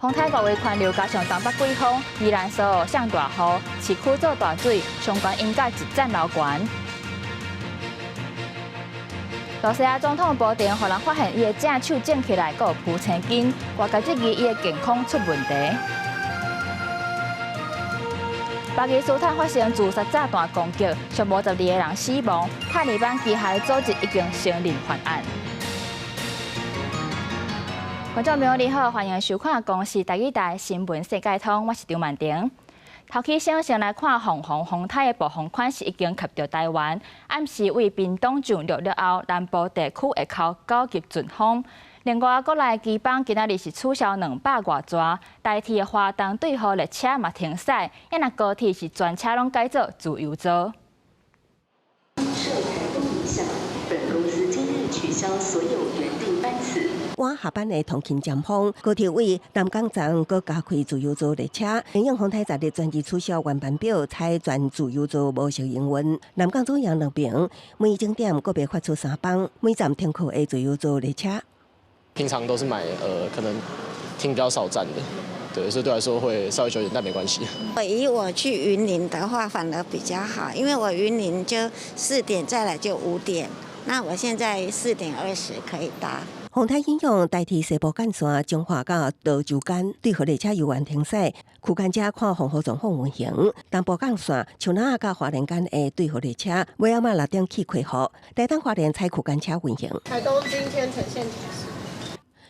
風颱外圍環流加上東北季風，宜蘭蘇澳上大雨，市區做大水，上懸音甲一層樓懸。露西亞總統普丁予人發現伊的正手種起來，閣有鋪青筋，外界質疑伊的健康出問題。巴基斯坦發生自殺炸彈攻擊，上無12個人死亡。塔利班機械組織已經承認犯案。觀眾朋友你好，歡迎收看公視台語台新聞世界通，我是張曼婷。頭起先先來看鳳凰風颱的暴風圈是已經及著台灣，暗時為屏東上陸了後，南部地區會靠9級陣風。另外，國內機班今仔日是取消200外逝，台鐵的花東對號列車嘛停駛，抑若高鐵是全車攏改做自由座。受颱風影響，本公司今日取消所有原定班次。晚下班的通勤尖峰，高鐵為南港站閣加開自由座列車，因應風颱10日全日取消原班表，採全自由座模式營運。南港總營兩邊每鐘點個別發出三班，每站停靠的自由座列車。平常都是買可能停比較少站的，對，所以對我來說會稍微久一點，但沒關係。以我去雲林的話，反而比較好，因為我雲林就4點再來就5點，那我現在4點20可以搭。風颱影響台鐵西部幹線彰化到蘆洲間對號列車猶原停駛，區間車看風雨狀況運行。東部幹線樹林仔佮花蓮間的對號列車，尾仔6點起開服，台東花蓮採區間車運行。台東今天呈現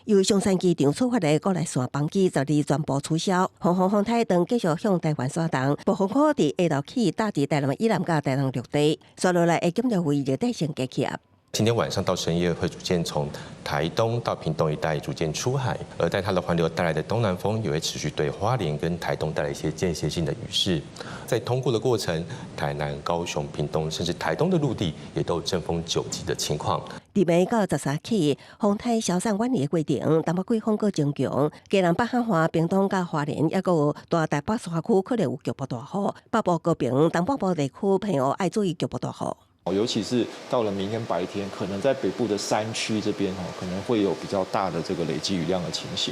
由松山機場出發的國內線班機12全部取消。鳳凰風颱當繼續向台灣徙動，暴風雨佇下晝起打佇台南以南佮台東陸地，紲落來會減弱為熱帶性低氣壓。今天晚上到深夜會逐漸從台東到屏東一帶逐漸出海，而帶它的環流帶來的東南風也會持續對花蓮跟台東帶來一些間歇性的雨勢。在通過的過程，台南、高雄、屏東甚至台東的陸地也都有陣風9級的情況。佇暝到13起，風颱消散遠離的過程，東北季風閣增強，嘉南北海岸、屏東佮花蓮，抑閣有大台北山區可能有局部大雨，北部高屏、東半部地區朋友愛注意局部大雨。尤其是到了明天白天，可能在北部的山區這邊，可能會有比較大的這個累積雨量的情形。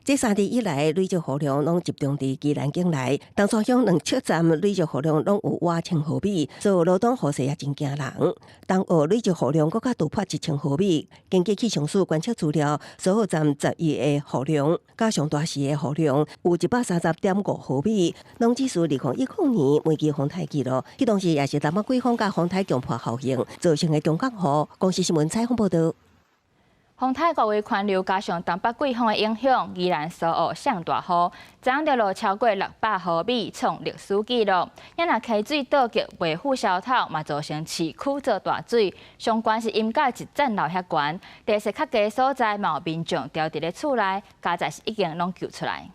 這3日以來，累積雨量攏集中佇宜蘭境內，東山鄉兩七站累積雨量攏有倚千毫米，所以羅東雨勢也真驚人。東澳累積雨量閣較突破1000毫米。根據氣象署觀測資料，蘇澳站11的雨量，佮上大時的雨量有130.5毫米，攏只是2010年梅季風颱紀錄。彼當時也是東北季風佮風颱強迫效應造成的強降雨。公視新聞採訪報導。風颱外圍環流加上東北季風的影響，宜蘭蘇澳上大雨，昨昏就落超過600毫米，創歷史紀錄。抑若溪水倒激袂赴消透，嘛造成市區做大水，上懸是音甲一層樓遐懸，地勢較低所在嘛有民眾牢佇咧厝內，佳哉是已經攏救出來。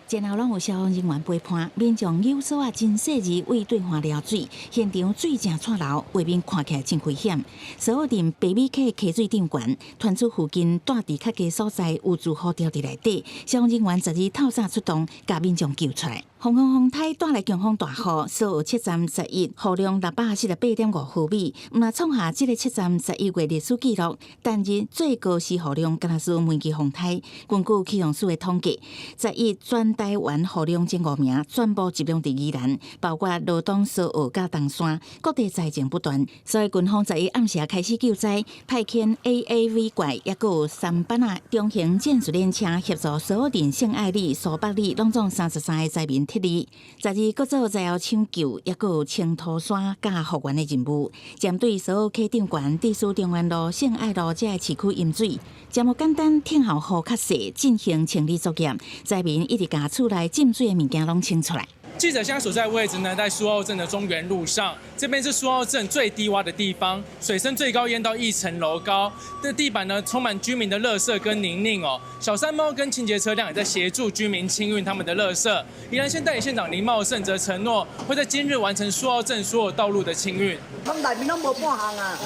前後攏有消防人員陪伴，民眾扭索仔真細膩為對岸撩水，現場水正掣流，畫面看起來真危險。蘇澳鎮白米溪溪水漲懸，傳出附近住佇較低所在有住戶牢佇內底，消防人員12透早出動，共民眾救出來。鳳凰風颱帶來強風大雨，蘇澳七站11雨量648.5毫米，毋但創下這个七站11月歷史紀錄。單日最高時雨量敢若是梅季風颱。根據氣象署的統計，11全台灣雨量前五名全部集中佇宜蘭，包括羅東、蘇澳佮東山，各地災情不斷。所以軍方11暗時開始救災，派遣 AAV 怪，抑閣有三班仔中型戰術戰車協助蘇澳鎮聖愛里、蘇北里，攏總33個災民撤離。12閣做災後搶救，抑閣有清土山佮復原的任務。針對蘇澳溪漲懸、地區中原路、聖愛路這个市區淹水，這麼簡單，天候雨較細，進行清理作業，災民一直共厝內浸水的物件攏清出來。記者現在所在位置呢，在蘇澳鎮的中原路上，這邊是蘇澳鎮最低窪的地方，水深最高淹到1層樓高。這地板呢，充滿居民的垃圾跟泥濘哦。小山貓跟清潔車輛也在協助居民清運他們的垃圾。宜蘭縣代理縣長林茂盛則承諾，會在今日完成蘇澳鎮所有道路的清運。攏內面攏無半項啊，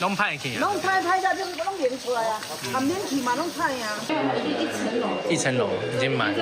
攏歹去啊，攏歹歹到攏淹出來啊，啊免去嘛攏歹啊。一層樓，一層樓已經滿。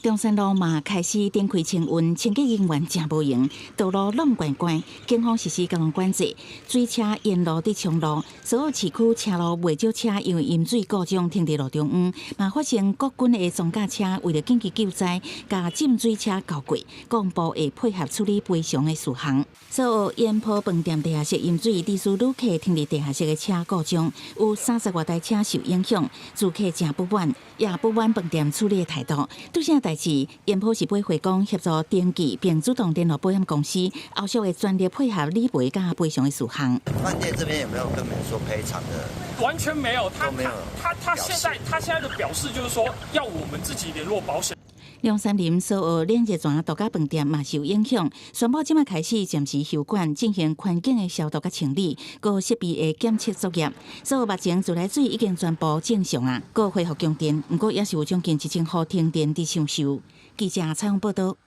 中山路嘛開始機展開清運，清潔人員誠無閒，道路攏關關，警方實施交通管制，水車沿路佇衝路，蘇澳市區車路袂少車因為淹水故障停佇路中央，嘛發生國軍的裝甲車為著緊急救災，共浸水車交過，國防部會配合處理賠償的事項。蘇澳煙波飯店地下室淹水，致使旅客停佇地下室的車故障，有30外台車受影響，住客誠不滿，也不滿飯店處理的態度。拄啥代誌，煙波是買會講協助登記，並主動聯絡保險公司，後續會全力配合理賠佮賠償的事項。飯店這邊有沒有跟你們說賠償的？完全沒有，他現在的表示就是說要我們自己聯絡保險。龍山林蘇澳連熱泉度假飯店嘛受影響，宣布這擺開始暫時休館，進行環境的消毒佮清理，閣設備的檢測作業。蘇澳目前自來水已經全部正常啊，閣恢復供電，毋過也是有將近1000戶停電佇搶修。記者採訪報導。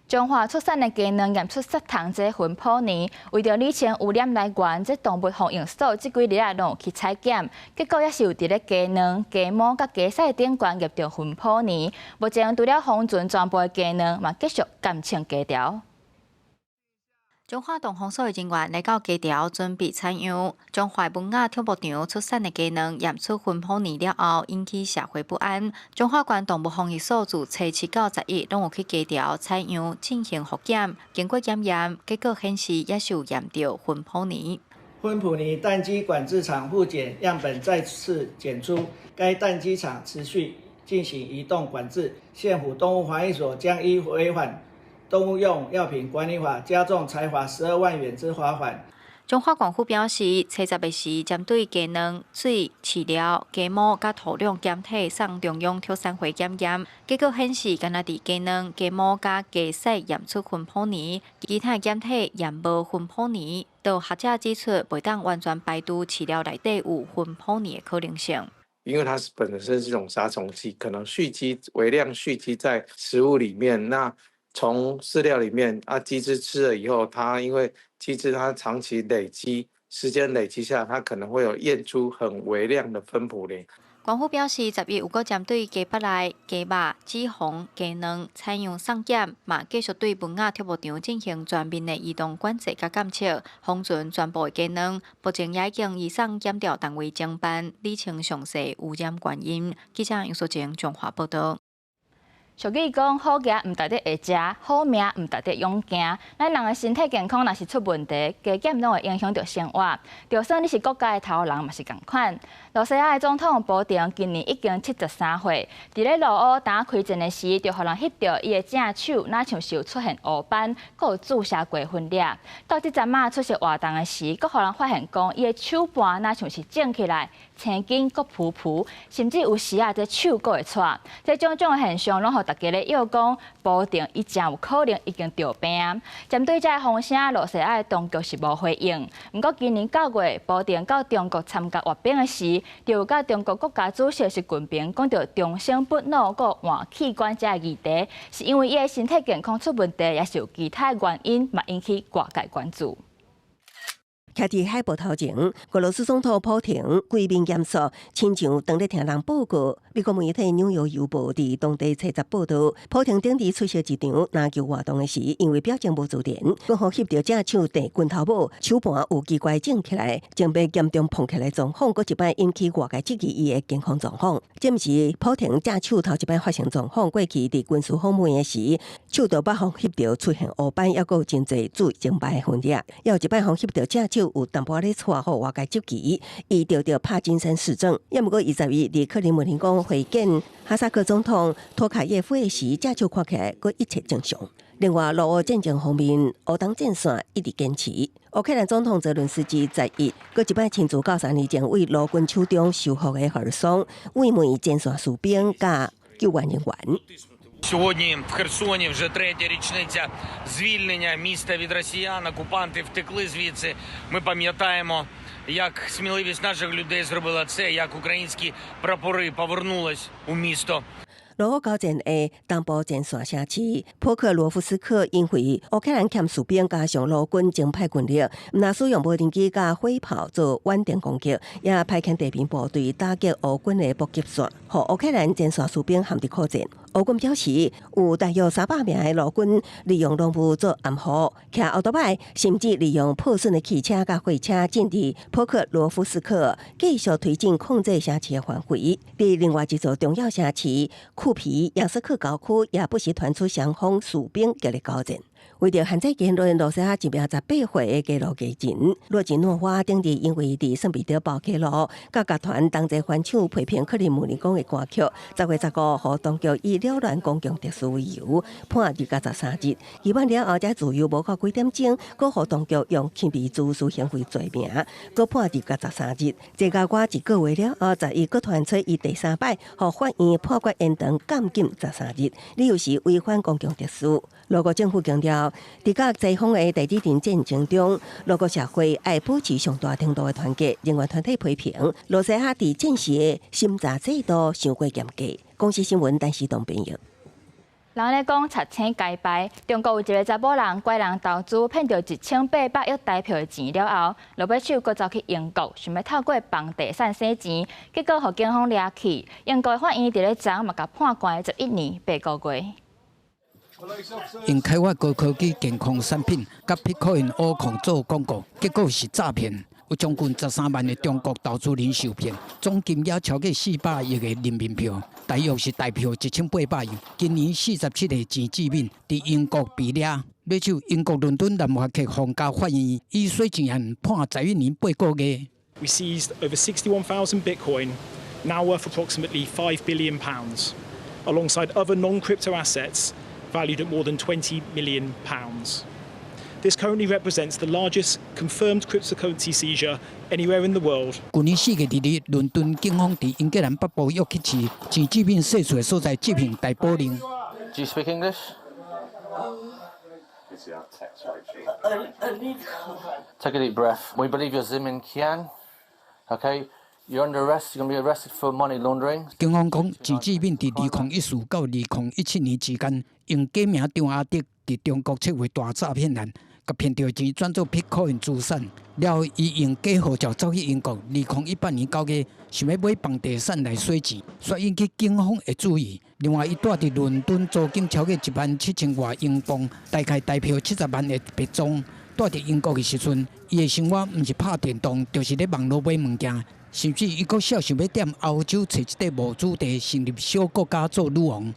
彰化出產的雞卵驗出殺蟲劑芬普尼，為著釐清污染來源，這動物防疫所這幾日啊攏有去採檢，結果也是有佇咧雞卵、雞毛佮雞屎頂懸驗著芬普尼。目前除了封存全部的雞卵，嘛繼續監測雞巢。彰化動防所的人員來到雞巢準備採樣，彰化文雅畜牧場出產的雞卵驗出芬普尼了後，引起社會不安。彰化縣動物防疫所自初七到11，攏有去雞巢採樣進行複檢，經過檢驗，結果顯示也是有驗著芬普尼。芬普尼蛋雞管制廠複檢樣本再次檢出，該蛋雞場持續進行移動管制。縣府動物防疫所將依違反動物用藥品管理法加重裁罰12萬元之罰款。彰化縣府表示，初十的時，針對雞卵、水、飼料、雞毛佮土壤檢體送中央畜產會檢驗，結果顯示，干焦佇雞卵、雞毛佮雞屎驗出芬普尼，其他檢體驗無芬普尼。都學者指出，袂當完全排除飼料內底有芬普尼的可能性。因為它是本身是一種殺蟲劑，可能蓄積微量蓄積在食物裡面，那從飼料裡面啊，雞隻吃了以後，它因為雞隻它長期累積，時間累積下，它可能會有驗出很微量的芬普林。縣府表示，11有閣針對雞腹內、雞肉、脂肪、雞卵採樣送檢，嘛繼續對文雅畜牧場進行全面的移動管制佮監測，封存全部的雞卵。目前也已經移送檢調單位偵辦，理清詳細污染原因。記者楊淑靜彰化報導。俗語講，好食毋值得會食，好命毋值得勇行。咱人的身體健康若是出問題，加減攏會影響著生活。就算你是國家的頭人，嘛是仝款。羅西亞的總統普丁今年已經73歲，佇咧俄烏打開戰的時，就予人翕著伊的正手，若像是有出現烏斑，閣有注射過分裂。到這陣仔出席活動的時，閣予人發現講，伊的手腕若像是腫起來，青筋閣浮浮，甚至有時啊，這手閣會掣。這種種的現象，攏予大家咧臆講，普丁伊誠有可能已經著病。針對這个風聲，羅西亞的當局是無回應。毋過今年9月，普丁到中國參加閱兵的時，就有佮中國國家主席習近平講著長生不老、閣換器官這个議題，是因為伊的身體健康出問題，抑是有其他原因，嘛引起外界關注。徛佇海報頭前，俄羅斯總統普廷規面嚴肅，親像當咧聽人報告。美國媒體《紐約郵報》佇當地初十報導，普廷頂日出席一場籃球活動的時，因為表情無自然，閣予翕著正手擲拳頭帽，手盤有奇怪腫起來，準備嚴重膨起來狀況，閣一擺引起外界質疑伊的健康狀況。這毋是普廷正手頭一擺發生狀況，過去佇軍事訪問的時，手就捌予翕著出現烏斑，抑閣有真濟水晶白的分裂，猶有一擺予翕著正手有淡薄仔咧掣，予外界質疑，伊著著帕金森氏症。抑毋過21日佇克里姆林宮會見哈薩克總統托卡耶夫的時，正手看起來閣一切正常。另外，俄烏戰爭方面，烏東戰線一直堅持。烏克蘭總統澤倫斯基十一，閣一擺親自到3年前對俄軍手中收復的赫爾松，慰問前線士兵佮救援人員。 Сьогодні в Херсоні вже третя річниця звільнення міста від росіян. Окупанти втекли звідси. Ми пам'ятаємо, як сміливість наших людей зробила це, як українські прапори повернулись у місто. 俄烏交戰的東部前線城市波克羅夫斯克，因為烏克蘭欠士兵加上俄軍徵派軍力，毋但使用無人機佮火炮做遠程攻擊，也派遣地面部隊打擊俄軍的補給線，予烏克蘭前線士兵陷佇苦戰。俄軍表示，有大約300名的俄軍利用濃霧做掩護，騎歐多擺，甚至利用破損的汽車佮貨車進入波克羅夫斯克，繼續推進控制城市的範圍。佇另外一座重要城市庫皮揚斯克郊區，也不時傳出雙方士兵激烈交戰。為著限制言論，羅西亞一名18歲的街路藝人洛金諾娃頂日因為佇聖彼得堡街路，佮樂團同齊翻唱批評克里姆林宮的歌曲，10月15，予當局以擾亂公共秩序為由判2到13日。期滿了後，才自由無夠幾點鐘，閣予當局用輕微滋事行為罪名，閣判2到13日。這個我一個月了後，11閣傳出伊第三擺，予法院判決延長監禁十三日，理由是違反公共秩序。俄國政府強調，佇佮西方的代理人戰爭中，俄國社會愛保持上大程度的團結。人權團體批評，羅西亞佇戰時的審查制度傷過嚴格。公視新聞，陳時東編譯。人咧講賊星該敗，中國有一个查某人拐人投資騙著1800億台票的錢了後，落尾手閣走去英國，想欲透過房地產洗錢，結果予警方掠去。英國法院佇咧昨嘛共判關11年8個月。用開發高科技健康產品，佮 Bitcoin 挖礦做廣告，結果是詐騙。有將近13萬的中國投資人受騙，總金額超過400億的人民幣，大約是台票1800億。今年47歲錢志敏佇英國被掠，尾手英國倫敦南華克皇家法院以洗錢案判11年8個月。 We seized over 61,000 Bitcoin, now worth approximately £5 billion, alongside other non-crypto assets valued at more than £20 million. This currently represents the largest confirmed cryptocurrency seizure anywhere in the world. 舊年4月2日，倫敦警方佇英格蘭北部約克市錢志敏踅厝的所在執行逮捕令。 Do you speak English? A little. Take a deep breath. We believe you're Zimin Qian. Okay. You're under arrest. You're going to be arrested for money laundering. 警方講，錢志敏佇2014到2017年之間，用假名張阿德佇中國策劃大詐騙案，共騙著錢轉做 Bitcoin 資產，了後伊用假護照走去英國。2018年9月，想欲買房地產來洗錢，煞引起警方的注意。另外，伊蹛佇倫敦租金超過1萬7千外英鎊，大概台票70萬的別莊。蹛佇英國的時陣，伊的生活毋是拍電動，就是咧網路買物件。甚至伊閣想欲踮歐洲揣一塊無主地，成立小國家做女王。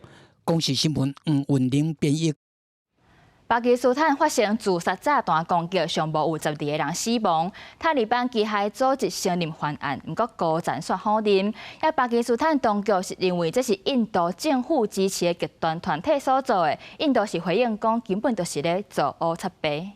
公視新聞黃雲玲編譯。巴基斯坦發生自殺炸彈攻擊，上無有12個人死亡。塔利班機械組織承認犯案，毋過高層煞否認。遐巴基斯坦當局是認為這是印度政府支持的極端團體所做的。印度是回應講，根本就是咧做烏賊白。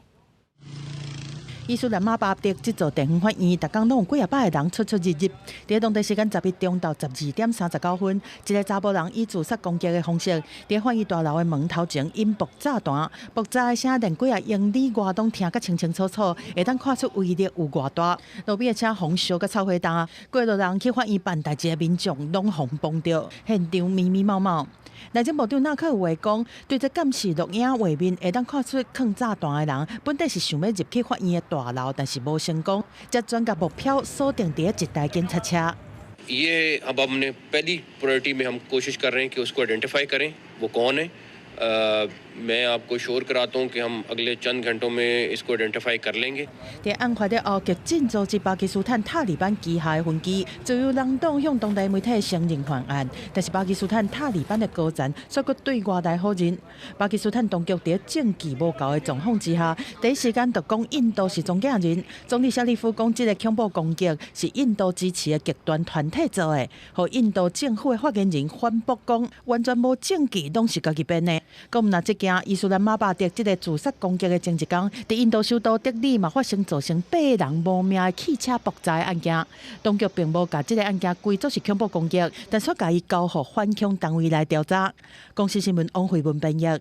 伊斯蘭馬巴德這座地方法院，逐工攏有幾仔百个人出出入入。佇當地時間11中晝12點39分，一个查埔人以自殺攻擊的方式，佇法院大樓的門頭前引爆炸彈，爆炸的聲連幾仔英里外攏聽甲清清楚楚，會當看出威力有偌大。路邊的車予燒甲臭火焦，過路人去法院辦代誌的民眾攏予碰著，現場密密麻麻。內政部長納克有話講，對這監視錄影畫面會當看出囥炸彈的人，本底是想欲入去法院的大樓，但是無成功，才轉共目標鎖定佇一台警察車。 ये अब हमने पहली प्रायोरिटी में हम कोशिश कर रहे हैं कि उसको आइडेंटिफाई करें वो कौन है। मैं आपको श्योर कराता हूँ कि हम अगले चंद घंटों में इसको आइडेंटिफाई कर लेंगे。佇案發了後，激進組織巴基斯坦塔利班旗下的分支自由人黨向當地媒體承認犯案，但是巴基斯坦塔利班的高層煞閣對外來否認。巴基斯坦當局佇證據無夠的狀況之下，第一時間就講印度是中間人。總理謝里夫講，這个恐怖攻擊是印度支持的極端團體做的，予印度政府的發言人反駁講，完全無證據，攏是家己編的。閣毋但這件伊斯蘭馬巴德這个自殺攻擊的前一工，佇印度首都德里嘛發生造成八人無命的汽車爆炸案件，當局並無共這个案件歸做是恐怖攻擊，但煞共伊交予反恐單位來調查。公視新聞王慧文編譯。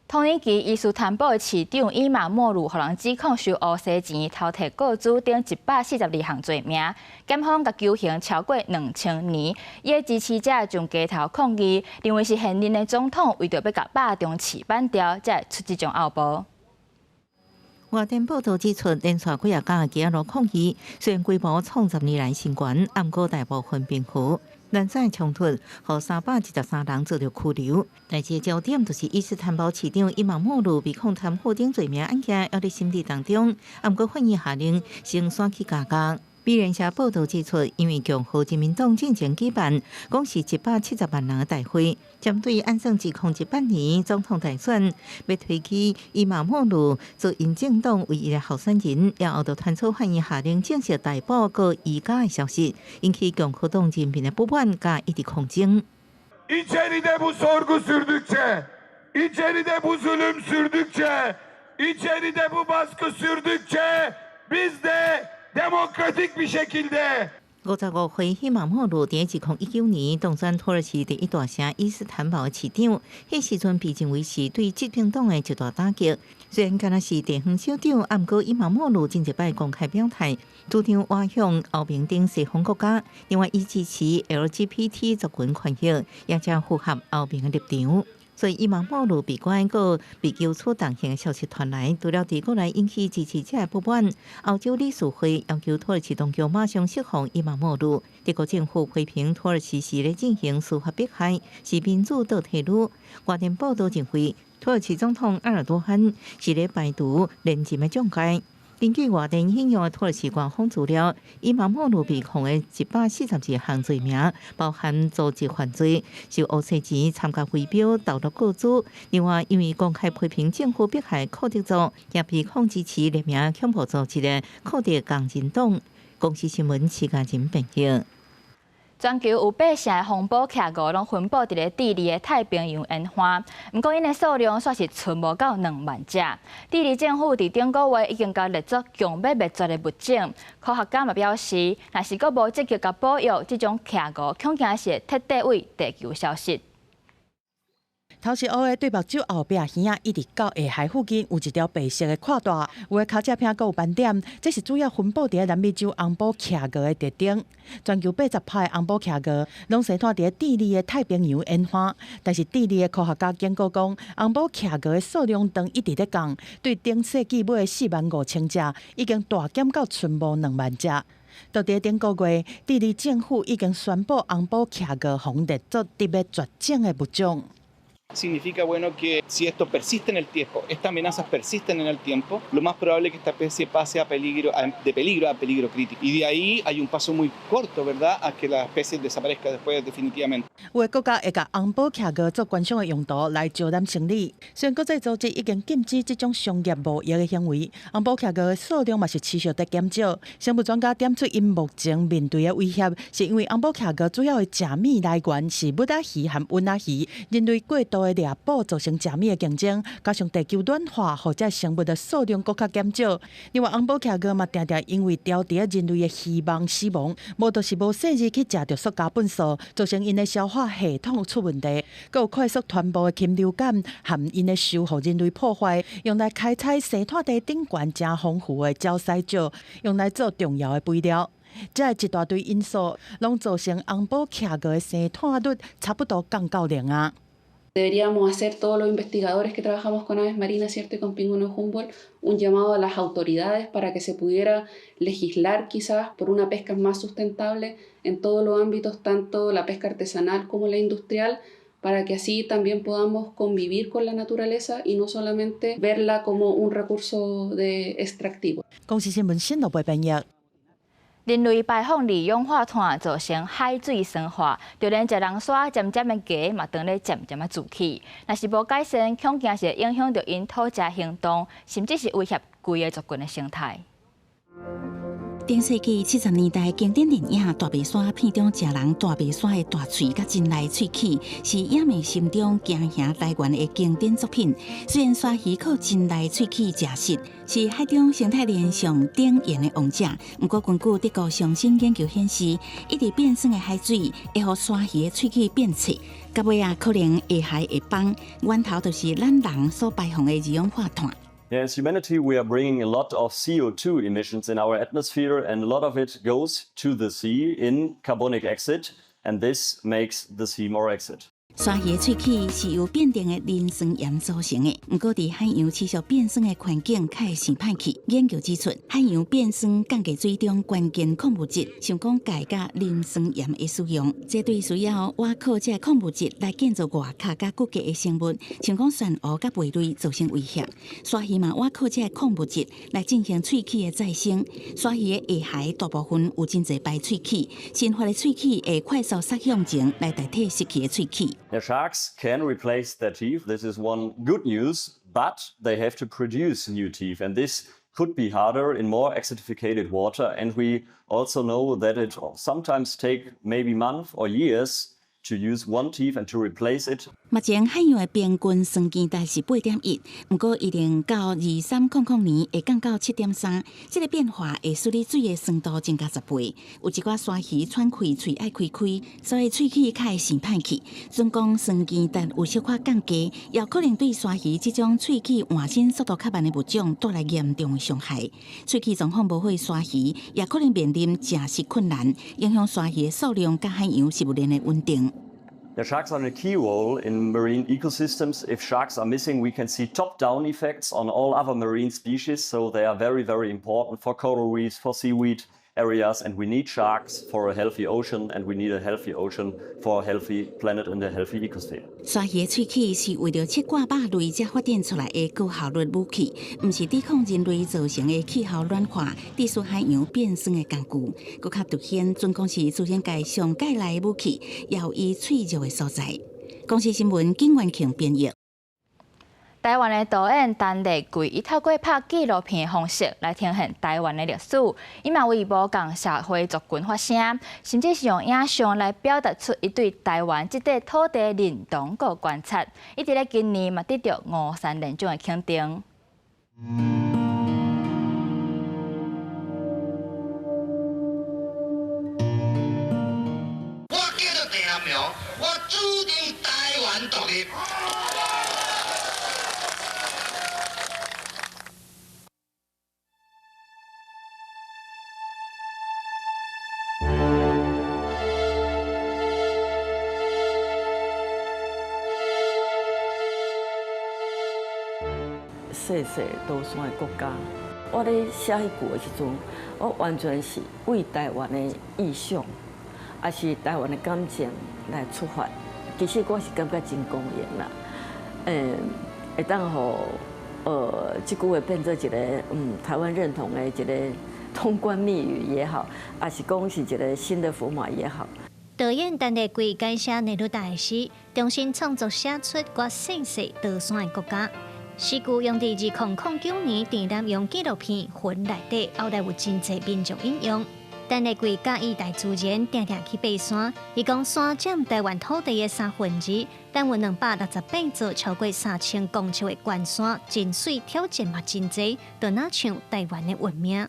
土耳其伊斯坦堡的市長伊馬莫魯，予人指控收烏西錢、偷提個資等142項罪名，檢方共求刑超過2000年。伊的支持者上街頭抗議，認為是現任的總統為著欲共肉中刺扳掉，才會出這種後步。外電報道指出，連續幾仔工的街路抗議，雖然規模創10年來新懸，毋過大部分平和。連載衝突，予323人遭著拘留。代誌焦點就是伊斯坦堡市長伊馬莫魯被控貪腐等罪名案件，猶佇審理當中。啊，毋過法院下令先徙去加押。美聯社報道指出，因為共和人民黨進前舉辦，講是170萬人的大會，針對按算2018年總統大選，欲推舉伊馬莫魯做𪜶政黨唯一的候選人，了後就傳出法院下令正式逮捕閣移交的消息，引起共和黨人民的不滿，佮一直抗爭。 İçeride bu sorgu sürdükçe, içeride bu zulüm sürdükçe, içeride bu baskı sürdükçe biz de demokratik bir şekilde 55歲伊馬莫魯佇2019年當選土耳其第一大城伊斯坦堡的市長，彼時陣被認為是對執政黨的一大打擊。雖然敢若是地方首長，啊，毋過伊馬莫魯真濟擺公開表態，主張倚向歐盟等西方國家，另外伊支持 LGBT 族群權益，也誠符合歐盟的立場。所以伊馬莫魯被關閣被求處重刑的消息傳來，除了佇國內引起支持者的不滿，歐洲理事會要求土耳其當局馬上釋放伊馬莫魯。德國政府批評土耳其是咧進行司法迫害，是民主倒退嚕。外電報道認為，土耳其總統埃爾多安是咧排除連任的障礙。根據外電引用的土耳其官方資料，伊馬莫魯被控的142項罪名，包含組織犯罪、受烏洗錢、參加圍標、投入個資。另外，因為公開批評政府迫害庫德族，也被控支持聯名恐怖組織的庫德工人黨。公視新聞徐嘉仁編譯。全球有八成的紅寶企鵝攏分布佇咧智利的太平洋沿岸，毋過𪜶的數量煞是賰無夠2萬隻。智利政府佇頂個月已經共列作強欲滅絕的物種。科學家嘛表示，若是閣無積極共保育，這種企鵝恐驚是會徹底對地球消失。頭是烏的對目睭後壁耳仔，一直到下頦附近有一條白色的闊帶，有的尻脊骿閣有斑點，這是主要分布佇南美洲紅寶企鵝的特徵。全球80%的紅寶企鵝攏生活佇智利的太平洋沿岸，但是智利的科學家警告講，紅寶企鵝的數量當一直咧降，對頂世紀尾的4萬5千隻，已經大減到賰無2萬隻。到佇頂個月，智利政府已經宣布紅寶企鵝予列作佇欲絕種的物種。 Significa, bueno, que si esto persiste en el tiempo, estas amenazas persisten en el tiempo, lo más probable es que esta especie pase a peligro, de peligro a peligro crítico. Y de ahí hay un paso muy corto, ¿verdad?, a que la especie desaparezca después definitivamente. 有的國家會共紅寶企鵝做觀賞的用途來招攬生意。雖然國際組織已經禁止這種商業貿易的行為，紅寶企鵝的數量嘛是持續佇減少。生物專家點出，𪜶目前面對的威脅，是因為紅寶企鵝主要的食物來源是眇仔魚和鰆仔魚，人類過度的獵捕造成食物的競爭，加上地球暖化，予這生物的數量閣較減少。另外，紅寶企鵝嘛，定定因為牢佇人類的漁網死亡，無就是無細膩去食著塑膠糞埽，造成𪜶的消化系統出問題，閣有快速傳播的禽流感，和𪜶的受予人類破壞，用來開採生態地頂懸誠豐富的礁石石，用來做重要的肥料。這一大堆因素，攏造成紅寶企鵝的生態率差不多降到零啊。 Deberíamos hacer todos los investigadores que trabajamos con aves marinas, ¿cierto?, y con pingüinos Humboldt, un llamado a las autoridades para que se pudiera legislar quizás por una pesca más sustentable en todos los ámbitos, tanto la pesca artesanal como la industrial, para que así también podamos convivir con la naturaleza y no solamente verla como un recurso de extractivo. 公視新聞新羅編譯。人類排放二氧化碳造成海水酸化，就連食人鯊漸漸的鰭嘛，當咧漸漸仔蛀去。若是無改善，恐驚是會影響著𪜶討食行動，甚至是威脅規个族群的生態。頂世紀70年代經典電影《大白鯊》片中，食人大白鯊的大喙佮真利喙齒，是影迷心中驚嚇來源的經典作品。雖然鯊魚靠真利喙齒食食，是海中生態鏈上頂緣的王者，毋過根據德國上新研究顯示，一直變酸的海水會予鯊魚的喙齒變脆，到尾仔可能下頦會崩，源頭就是咱人所排放的二氧化碳。 Yeah, as humanity, we are bringing a lot of CO2 emissions in our atmosphere, and a lot of it goes to the sea in carbonic acid, and this makes the sea more acid. 鯊魚的喙齒是由變定的磷酸鹽組成的，毋過佇海洋持續變酸的環境較會生歹去。研究指出，海洋變酸降低水中關鍵礦物質，像講鈣佮磷酸鹽的使用，這對需要倚靠這個礦物質來建造外殼佮骨骼的生物，像講珊瑚佮貝類造成威脅。鯊魚嘛倚靠這個礦物質來進行喙齒的再生。鯊魚的下頦大部分有真濟排喙齒，新發的喙齒會快速縮向前來代替失去的喙齒。 Now, sharks can replace their teeth. This is one good news, but they have to produce new teeth, and this could be harder in more acidificated water. And we also know that it sometimes take maybe months or years to use one teeth and to replace it. 目前海洋的平均酸鹼值是8.1，毋過一定到2300年會降到7.3。這個變化會使你水的酸度增加10倍。有一寡鯊魚喘氣喙愛開開，所以喙齒較會生歹去。盡管酸鹼值有小可降低，也可能對鯊魚這種喙齒換新速度較慢的物種帶來嚴重的傷害。喙齒狀況無好的鯊魚，也可能面臨食食困難，影響鯊魚的數量佮海洋食物鏈的穩定。 The sharks are a key role in marine ecosystems. If sharks are missing, we can see top-down effects on all other marine species. So they are very, very important for coral reefs, for seaweed areas, and we need sharks for a healthy ocean, and we need a healthy ocean for a healthy planet and a healthy ecosphere. 鯊魚的喙齒是為著切割肉類才發展出來的高效率武器，毋是抵抗人類造成的氣候暖化、致使海洋變酸的工具。閣較凸顯，準講是自然界上蓋來的武器，也有伊脆弱的所在。公視新聞景元慶編譯。台灣的導演陳麗貴，伊透過拍紀錄片的方式來呈現台灣的歷史，伊嘛為無仝社會族群發聲，甚至是用影像來表達出伊對台灣這塊土地認同佮觀察。伊佇咧今年嘛得著吳三連獎的肯定。我叫做鄭南榕，我主張台灣獨立。細細多山的國家，我咧寫彼句的時陣，我完全是為台灣的意向，也是台灣的感情來出發。其實我是感覺真光榮啦，會當予這句話變做一個台灣認同的一個通關密語也好，也是講是一個新的符碼也好。導演陳麗貴改寫內魯達的詩，重新創作寫出我細細多山的國家。詩句用佇2009年鄭南榕紀錄片《魂》內底，後來有真濟民眾引用。陳麗貴佮意大自然，定定去爬山。伊講山佔台灣土地的2/3，但有268座超過3000公尺的懸山，真媠挑戰嘛真濟，就若像台灣的運命。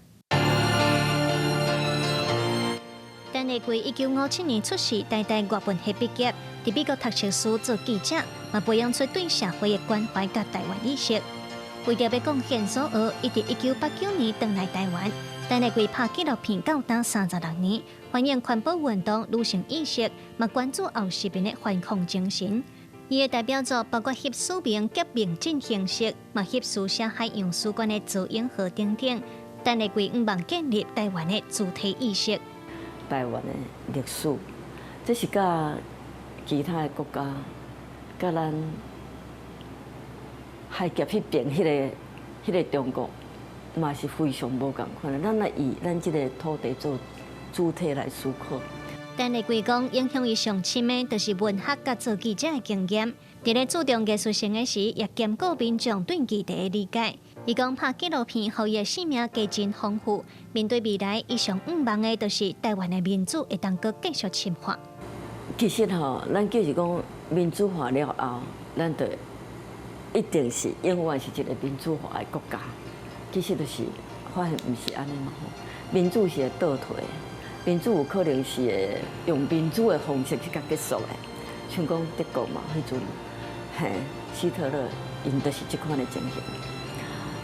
陳麗貴1957年出世，台大外文系畢業，佇美國讀碩士做記者，嘛培養出對社會的關懷佮台灣意識。為著欲貢獻所學，伊佇1989年轉來台灣。陳麗貴拍紀錄片到今36年，反映環保運動、女性意識，嘛關注後殖民的反抗精神。伊的代表作包括翕署名革命進行式，嘛翕書寫海洋史觀的造影號等等。陳麗貴向望建立台灣的主體意識。台灣的歷史，這是佮其他的國家，佮咱海峽彼邊彼個中國，嘛是非常無仝款的。咱來以咱這個土地做主體來思考。陳麗貴講，影響伊上深的，就是文學佮做記者的經驗。佇咧注重藝術性的時，也兼顧民眾對議題的理解。伊講拍紀錄片，予伊的生命加真豐富。面對未來，伊上向望的，就是台灣的民主會當閣繼續深化。其實吼，咱就是講民主化了後，咱就一定是永遠是一個民主化的國家。其實就是發現毋是按呢嘛吼，民主是會倒退，民主有可能是會用民主的方式去共結束的，像講德國嘛，彼陣嘿，希特勒𪜶就是這款的情形。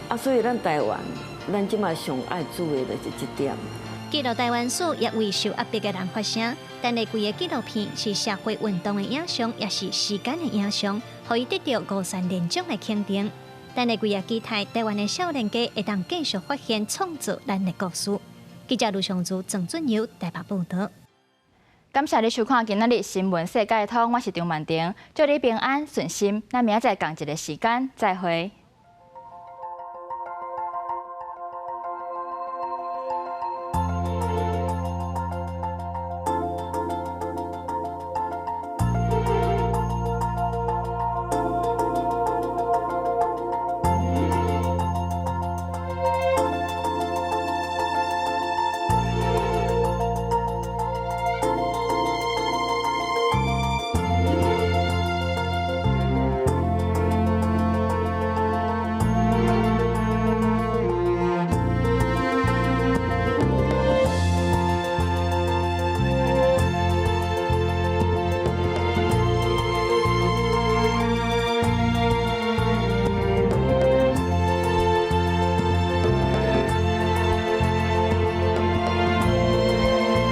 啊，所以咱台灣，咱這擺上愛注意的就是這點。記錄台灣史，也為受壓迫的人發聲。陳麗貴的紀錄片是社會運動的影像，也是時間的影像，予伊得著吳三連獎的肯定。陳麗貴也期待台灣的少年家會當繼續發現創造咱的故事。記者盧尚祖、鄭俊友台北報導。感謝你收看今仔日新聞世界通，我是張曼婷，祝你平安順心。咱明仔載仝一个時間再會。